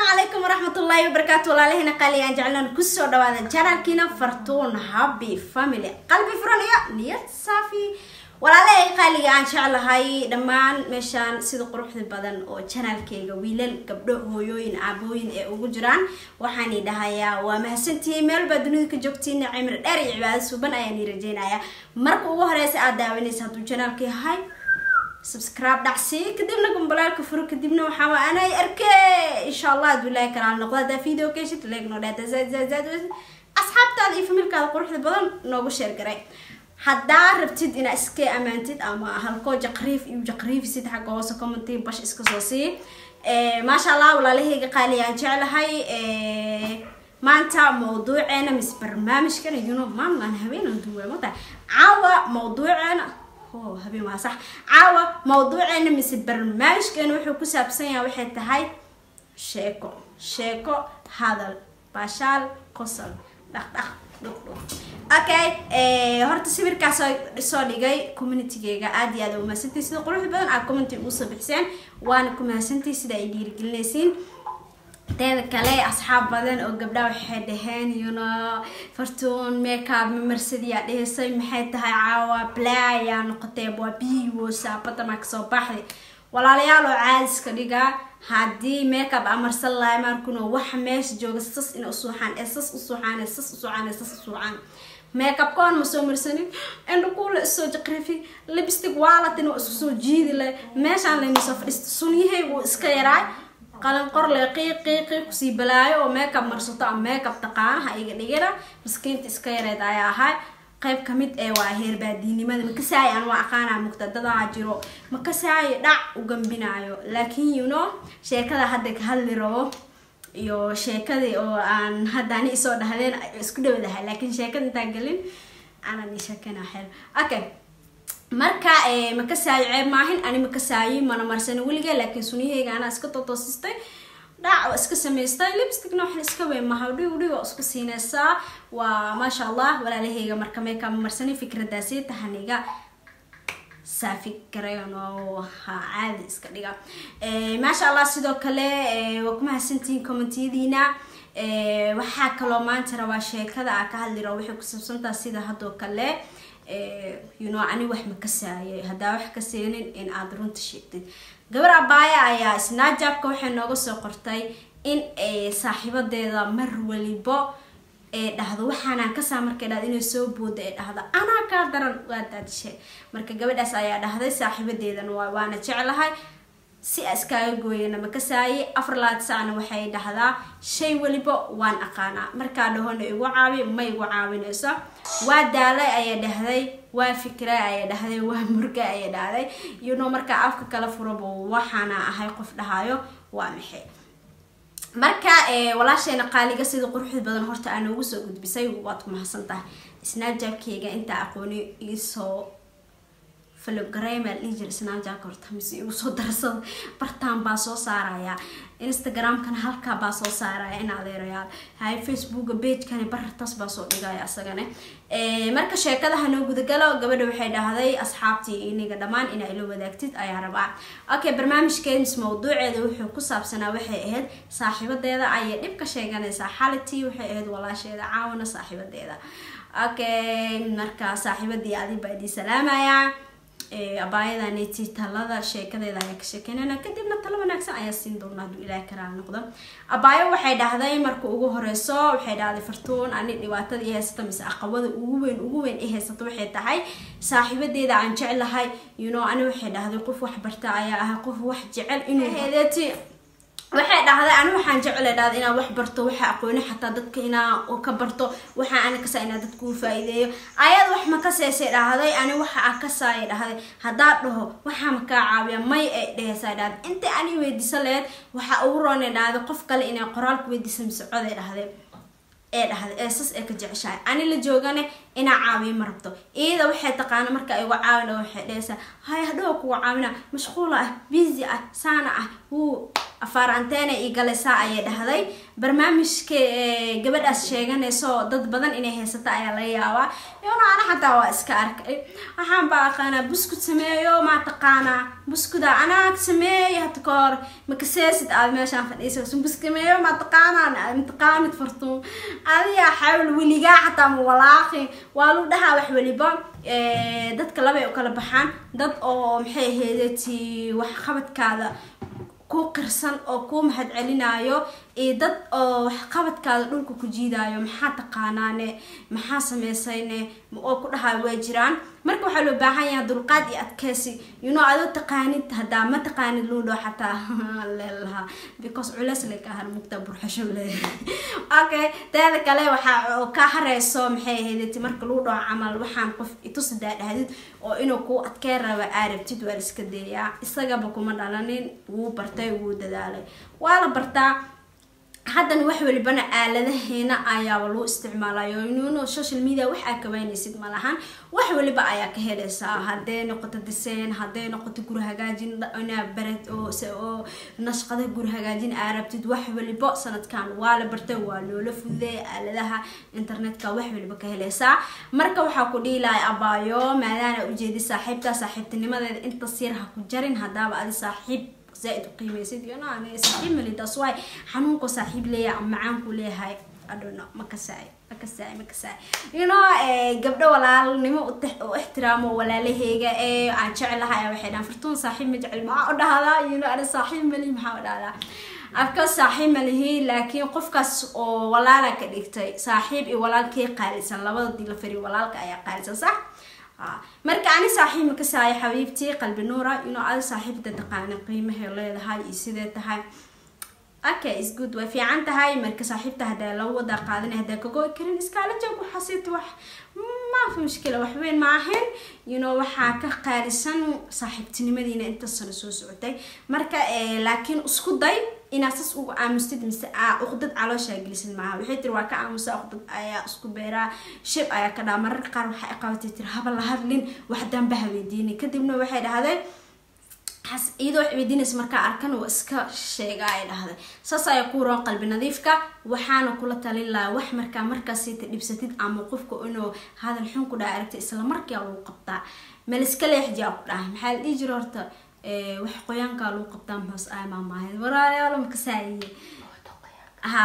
Calaykum waraxmatullaahi wabarakaatu. Walaalahina qaali aan jeclaan, kusoo dhawaada channelkiina Fartuun Happy Family. Qalbi furan iyo niyad saafi. Walaalahay qaaliga aan jeclahay, dhammaan meeshaan sida quruxda badan oo channelkayga wiilal, gabdho, hooyooyin, aabooyin ee ugu jiraan, waxaan dhahayaa waa mahadsantihiin. Meel baa dunida ka joogtiin, cimri dheer iyo cibaado suuban ayaan ii rajeynayaa. Marka ugu horeysa aad daawanaysa, hadduu channelka yahay, subscribe dhacsi, kadibna gambaleelka furo, kadibna waxaa waa anay arke insha Allah hadduu Ilaahi karaal noqdo. Haddaa video ka heshid, like noo dhaata, zaad zaad zaad asxaabtaada iyo familkaada quruxda badan noogu share garay. Haddaa rabtid inaad iska amaantid ama halkoo jaqriif iyo jaqriifisid, xagga hoose commenti bash iska soo sii. Maasha Allah, walaalahayga qaali aan jeclahay, maanta mawduuceena mise barnaamijkana, maalin habeenan duwa mata, caawa mawduuceena ho habeen waa sax. Caawa mawduuceena mise barnaamijkeena wuxuu ku saabsan yahay waxay tahay sheeko, sheeko, hadal, baashaal, qosol, dhaqdhaq, dhuqdhuq. Okay, horta sawirkaas soo dhigay communitygeyga, aad iyo aad umahadsantahay sida quruxda badan aad commenty ugu soo bixiseen, waana ku mahadsantahay sida ay dhiirigelinaysiin. Teeda kale, asxaab badan oo gabdhaha waxay dhaheen, "Fartuun, makeup mamarsidiyaa dhehisay, maxay tahay caawa blaya noqotee, waa biiwoosa badamaa kasoo baxday?" Walaalayaal, oo caadiska dhigaa, haddii makeup amarsan lahay, markuno waxa meesha jooga sas ina usuuxaan ee sas usuuxaan ee sas usuuxaan ee sas usuuxaan. Makeup koon ma soo marsanin, indhakuula isoo jaqrifi, lipstick waalatin waa isku soo jiidi leh, meeshaan layna soo fadhiista, sunyahaygu wuu iska yaraay, qalin qor le qiiq qiiq qiiq kusii balaayo oo makeup marsato ama makeup taqaanaha iga dhigina. Miskiinta iska yareed ayaa ahay. Qayb kamid ee waa heer baadiinimada makasaay aan waa aqaanaa, mugtadadaa jiro makasaay dhac u gambinaayo, laakiin sheekada hadda ka hadli rabo iyo sheekadii oo aan hadda ani isoo dhahdeen isku dhowdahay, laakiin sheekada intaan gelin aanan ii sheekana xel. Okay, marka makasaayo ceeb maahin, ani makasaayo mana marsani weligee, laakiin sunyahayga anaa iska totoosistay, dhac oo iska samaystay, lipstickna waxan iska weyn maha, dhiw dhiw oo isku siinaysaa, waa maasha Allah. Walaalahayga, marka makeup marsani, fikradaasi tahaniga saafi garayan oo ha caadi iska dhiga, maasha Allah. Sidoo kale waa ku mahadsantihiin commentiyadiina. Waxaa kaloo maanta rabaa sheekada aa ka hadli rabo waxay ku saabsantaha sida haddoo kale, ani wax ma kasaayay, haddaa wax ka seenin in aad runta sheegtid. Gabar abaaya ayaa Snapchatka waxay nooga soo qortay in ay saaxiibadeeda mar walibo ee dhahdo waxaanaan kasaa, markay dhahdo inay soo booda ee dhahdo anaa kaa daran, waa daadishe. Marka gabadhaas ayaa dhahday saaxiibadeedan waana jeclahay, si a iskaaga gooyana ma kasaaye, 24 saacna waxay dhahdaa shay waliba waan aqaanaa, markaa dhahona igu caawi, ma igu caawinayso. Waa daalay ayaa dhahday, waa fikray ayaa dhahday, waa murga ayaa dhahday, markaa afka kala furaba waxaana ahay qof dhahayo waa maxay. Marka walaasheena qaaliga, sida quruxda badan horta aa noogu soo gudbisay, waad ku mahadsan tahay. Snapchatkeyga intaa aqooni iisoo follow gareema dhihi jira Snapchatka horta mise igu soo darsada, bartaan baa soo saaraya, Instagramkana halkaa baa soo saaraya, in adeerayaal hay Facebooka pagekani bartaas baa soo dhigaya asagane. Marka sheekadaha noo gudagalo, gabadha waxay dhahday asxaabtii iniga dhammaan inaa ila wadaagtid ayaa rabaa. Okay, barnaamijkeeda mise mawduuceeda wuxuu ku saabsanaa waxay ahayd saaxiibadeeda ayay dhib ka sheeganaysaa. Xality waxay ahayd walaasheeda caawana saaxiibadeeda. Okay, marka saaxiibadii adi baa idin salaamayaa. Abaayadaniti talada sheekadeeda ayaa ka sheekeynayna, kadibna talo wanaagsan ayaa siin doona hadduu Ilaah karaal noqdo. Abaayo waxay dhahday, marka ugu horeyso waxay dhahday, "Fartuun, ani dhibaatada i haysata mise aqawada ugu weyn ugu weyn i haysato waxay tahay saaxiibadeeda aan jeclahay. Ani waxay dhahday qof wax barta ayaa ahay, qof wax jecel inuu heedeeti." Waxay dhahday, ani waxaan jeclay dhahday inaan wax barto, waxa aqooni xataa dadka inaa ka barto, waxaa ani kasaa inaa dadka u faa-iideeyo. Ayad wax ma kaseysay dhahday, ani waxa a kasaaya dhahday haddaa dhaho waxaa ma kaa caawiya, may ay dheheysaa dhahday. Inta ani weydiisa laheyd, waxa ugu roonay dhahday qof kale inay qoraalku weydiisa mise coday dhahday ee dhahday ee sas ee ka jeceshahay. Ani la joogane inaa caawiyo ma rabto, iyada waxay taqaana marka igu caawina waxay dhehaysaa hay hadhow kuga caawina, mashquula ah, busy ah, saana ah, wuu Afaar anteena ii galaysaa ayay dhahday. Barnaamijka gabadhaas sheeganayso dad badan inay haysata ayaa laga yaabaa. Iyona ana xataa waa iska arkay. Waxaan baa aqaanaa buskud sameeyo, ma taqaanaa buskuda anaa sameeyo hata kahor makaseesid aad meeshaan fadhiisa buskud sameeyo, ma taqaanaa mataqaanid Fartuun adiga xawl weligaa xataa ma walaaqi waa lagu dhahaa. Wax weliba dadka labay u kala baxaan: dad oo maxay ahaydati wax qabadkaada ku qirsan oo kuu mahad celinayo, iyo dad oo waxqabadkaada dhulka ku jiidayo, maxaa taqaanaane, maxaa sameysayne oo ku dhahayo way jiraan. Marka waxaa loo baahan yahay dulqaad iyo adkeysi. Adoo taqaanid haddaa ma taqaanid luu dhao xataa leelahaa, because culeys le ka har mugta burxasho le. Okay, teeda kale waxaa ka hareyso maxay ahayd, marka lagu dhaho camal waxaan qof itus hadaa dhahdid oo inuu kuu adkey raba aa rabtid, waa la iska dayayaa. Isagaba kuma dhalanin, wuu bartay, wuu dadaalay, waa la bartaa. Haddana wax walibana aaladaheena ayaaba lagu isticmaalayo. Social media wax aa kawaynaysid malahan, wax waliba ayaa ka helaysaa, hadday noqoto design, hadday noqoto guri hagaajin inaa barat oo nashqada guri hagaajin aa rabtid. Wax walibo sanadkan waa la bartay, waa loola fududeeyay aaladaha internetka, wax waliba ka helaysaa. Marka waxaa ku dhihi lahay, abaayo, maadaana ujeedi saaxiibta, saaxiibtinimadeeda inta sir ha ku jarin. Haddaaba adi saaxiib zaaid u qiimeysid, aniga saaxiib mali, that's why xanuunka saaxiib leeyahay ama macaanku leeyahay, I don't know, ma kasaay, ma kasaay, ma kasaay. Gabdho walaalnimo u ixtiraamo walaalaheyga ee aan jeclahay ayaa waxay dhahan, "Fartuun saaxiib ma jecel." Maxaa u dhahdaa? Ani saaxiib mali, maxaa u dhahdaa? Afka saaxiib ma lihi, laakiin qofkaas oo walaala ka dhigtay, saaxiib iyo walaalkee qaalisan? Labada dii la fariyo, walaalka ayaa qaalisan, sax? Marka ani saaxiib ma kasaayo, xabiibtii qalbi nuura. Adi saaxiibta taqaana qiimahay leedahay iyo sidee tahay. Okay, is good, way fiican tahay. Marka saaxiibta haddaa la wada qaadanay, haddaa kago karin, iskaala joog. Waxaasita wax ma fi mushkila, wax weyn ma ahayn. Waxaa ka qaalisan saaxiibtinimadiina inta sano soo socotay. Marka laakiin isku day inaad sas uga aamustid mise aa uqdad calooshaa gelisid maaha. Waxay tiri waa ka aamusaa, uqdad ayaa isku beeraa, shib ayaa ka dhaa. Mararka qaar waxay qabatay tiri haba la hadlin, wax danba ha weydiinin. Kadibna waxay dhahday iyadoo wax weydiinaysa markaa arkan waa iska sheega, ay dhahday. Saas ayaa ku roon qalbi nadiifka. Waxaana kula talin lahaa, wax markaa markaasita dhibsatid ama qofka inuu hadal xun ku dhaha aragtay, isla markaa lagu qabtaa, maliska leexjiyaa ku dhaha. Maxaa la dhihi jira horta? Wax qoyaankaa lagu qabtaa hoos ay maamaahayd walaalayaal, makasaayiye ha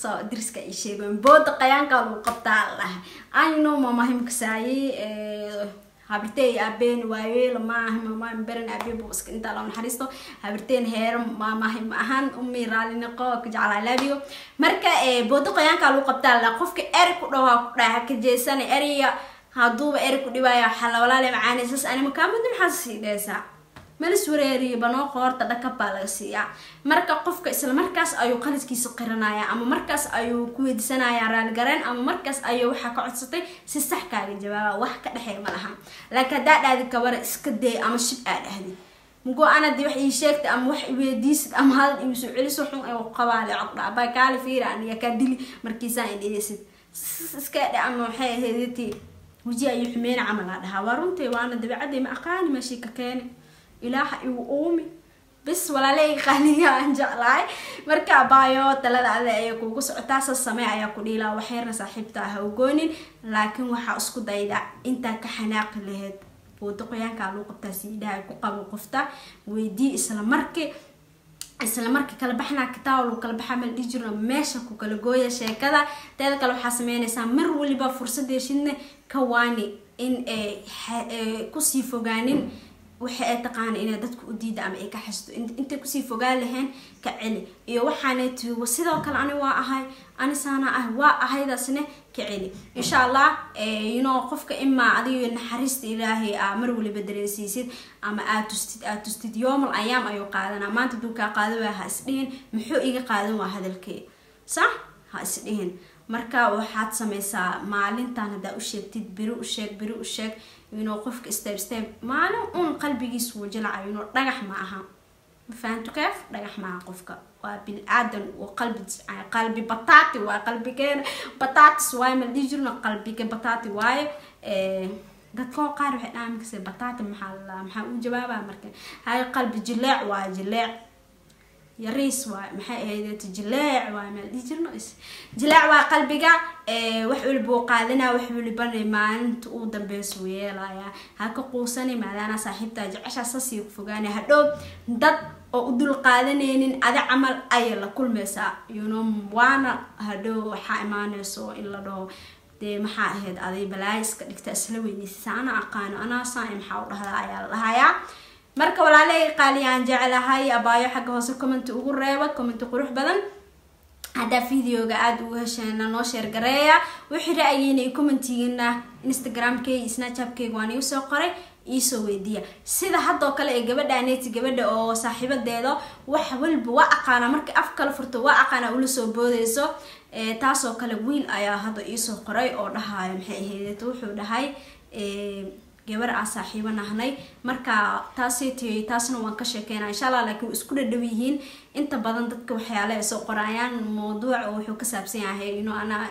soo diriska ay sheegeen, booda qayaankaa lagu qabtaa la dhahay. I know, maamahay makasaayi. Habirtey aabeen waayeel maaha, maamahay baran aabeen buu iska intaa loo naxariisto. Habirteen heero maamahay ma ahan, ummi raali noqo, ku jeclaa, love you. Marka booda qoyaankaa lagu qabtaa la qofka eri ku dhaho ku dhaha ka jeesana ereyga. Hadduuba eri ku dhibaayo, waxaa la walaale macaanay saas anima kaa muddo, maxaa sii dhehaysaa? Malis wareeriyo banoo qoorta dhakab baa laga siiyaa. Marka qofka isla markaas ayuu qaladkiisa qiranaya, ama markaas ayuu ku weydiisanaya raaligareen, ama markaas ayuu waxaa ka codsatay si sax kaaga jawaaba, wax ka dhexeey ma laha. Laakiin haddaa dhahdid kabara iska day ama shib aa dhahdid, mugo ana dii wax ii sheegtay ama wax iweydiisid ama hadal igu soo celiso xun ee qabaale cogdha abaa kaali fiira aniga kaa dili markiisaan idheysid iska dhe ama waxay ahaydati waji ayuu xumeyna camal aa dhahaa. Waa runtii, waana dabeecadii, ma aqaani meeshii ka keeni, ilaaha igu uumi bis. Walaaley qaaliga aan jeclahay, marka abaayo talada alle ayay kugu socotaa, saas samee ayaa ku dhiilaa. Waxyarna saaxiibta ha ugoonin, laakiin waxaa isku dayda intaa ka xanaaqi lahayd boodo qoyaankaa lagu qabtaa siidhaha ku qabo qofta, weydii isla markii, isla markii kala baxnaa kitaab lagu kala baxaa ma la dhihi jirno, meesha ku kala gooya sheekada. Teeda kale waxaa sameynaysaa, mar waliba fursad heshidna ka waani in ay kusii fogaanin waxa ay taqaana inay dadka u diida ama ay ka xasto. Intay kusii fogaan lahayn ka celi. Iyo waxaanay tiri sidoo kale ani waa ahay, ani saana ah waa ahaydaasne ka celi, insha Allah. Qofka imaa adigo naxariista Ilaahay aa mar waliba dareensiisid ama aad tustid, aad tustid, yoomal ayaam ayuu qaadanaa. Maanta duu kaa qaadan waa, ha isdhihin muxuu iga qaadan waa hadalkee, sax ha isdhihin. Marka waxaad sameysaa, maalintan haddaa u sheegtid, beri u sheeg, beri u sheeg. Qofka step step, maalin uun qalbigiis wuu jilcayo. Dhagax ma aha, ma fahantu keef? Dhagax maaha qofka, waa bil-aadan, waa qalbi, qalbi bataati waa, qalbigeena bataatis waaye, ma la dhihi jirno? Qalbiga bataati waaye. Dadka qaar waxay dhahaan makase bataati maxaa la maxaa u jawaabaa? Marka hay qalbi jileec waa jileec. Yariis waay, maxay ahayd, jileec waay, meel dhihi jirno jileec waa qalbiga. Wax walba uu qaadanaa, wax walibana maalinta uu dambeysa uu yeelayaa. Ha ka quusani maadaana saaxiibtaa jeceshaa sasii ku fogaanay. Hadhow dad oo u dul qaadanaynin adi camal ayay la kulmaysaa, waana hadhow waxaa imaaneyso in la dhaho, dee maxaa ahayd aday balaayo iska dhigta, isla weyneysa, ana aqaano, anaa saa, maxaa u dhahdaa ayaa la dhahayaa. Marka walaaley qaaliyaan jeclahay, abaayo, xagga hoose comment ugu reeba, comment qurux badan. Haddaa videoga aada ugu hesheena, noo share gareeya. Wixii ra'yigiina iyo commentigiina Instagramkeyga, Snapchatkeyga waan igu soo qoray, iisoo weydiiya. Sida haddoo kale ee gabadha aneti, gabadha oo saaxiibadeeda wax walba waa aqaana, markay af kala furto waa aqaana ula soo boodeyso, taasoo kale wiil ayaa hadda iisoo qoray oo dhahayo, maxay ahayd, wuxuu dhahay gabar aan saaxiibo nahnay. Marka taasay taasna waan ka sheekeynaa insha Allah, laakiin way isku dhadhow yihiin. Inta badan dadka waxyaale ay soo qorayaan mawduuca wuxuu ka saabsan yahay inuu anaa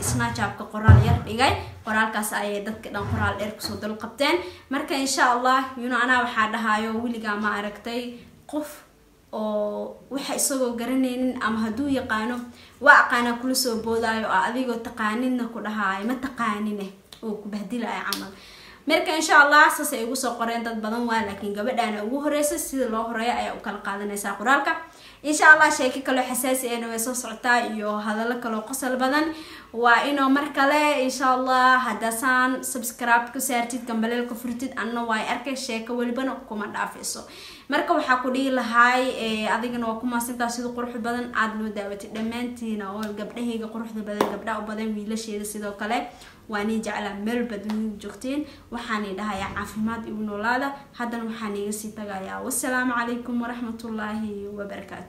Snapchatka qoraal yar dhigay, qoraalkaas ayay dadka dhan qoraal dheer kusoo dul qabteen. Marka insha Allah, anaa waxaa dhahayo, weligaa ma aragtay qof oo waxa isagoo garanaynin ama hadduu yaqaano waa aqaanaa kula soo boodaayo, oo adigoo taqaanidna ku dhahaayo ma taqaanine, oo ku bahdilaya camal? Marka insha Allah saas ay igu soo qoreen dad badan waa, laakiin gabadhaana ugu horeysa. Sida loo horeeya ayaa u kala qaadanaysaa qoraalka insha Allah. Sheeko kaloo xasaasi ahna way soo socotaa iyo hadallo kaloo qosol badan. Waa inoo mar kale insha Allah. Haddasaan subscribe ku saartid, gambaleelka furtid, anna waa arkay, sheeko welibana kuma dhaafayso. Marka waxaa ku dhihi lahaay, adigana waa ku maasantaa sida quruxda badan aada noo daawatay. Dhammaantiina oo gabdhahayga quruxda badan, gabdhaha u badan, wiilasheeda sidoo kale, waa nii jeclaa meel baad joogteen. Waxaani dhahayaa caafimaad igu noolaada. Haddana waxaan iga sii tagayaa, wasalaamu calaykum waraxmatullaahi wabarakaatu.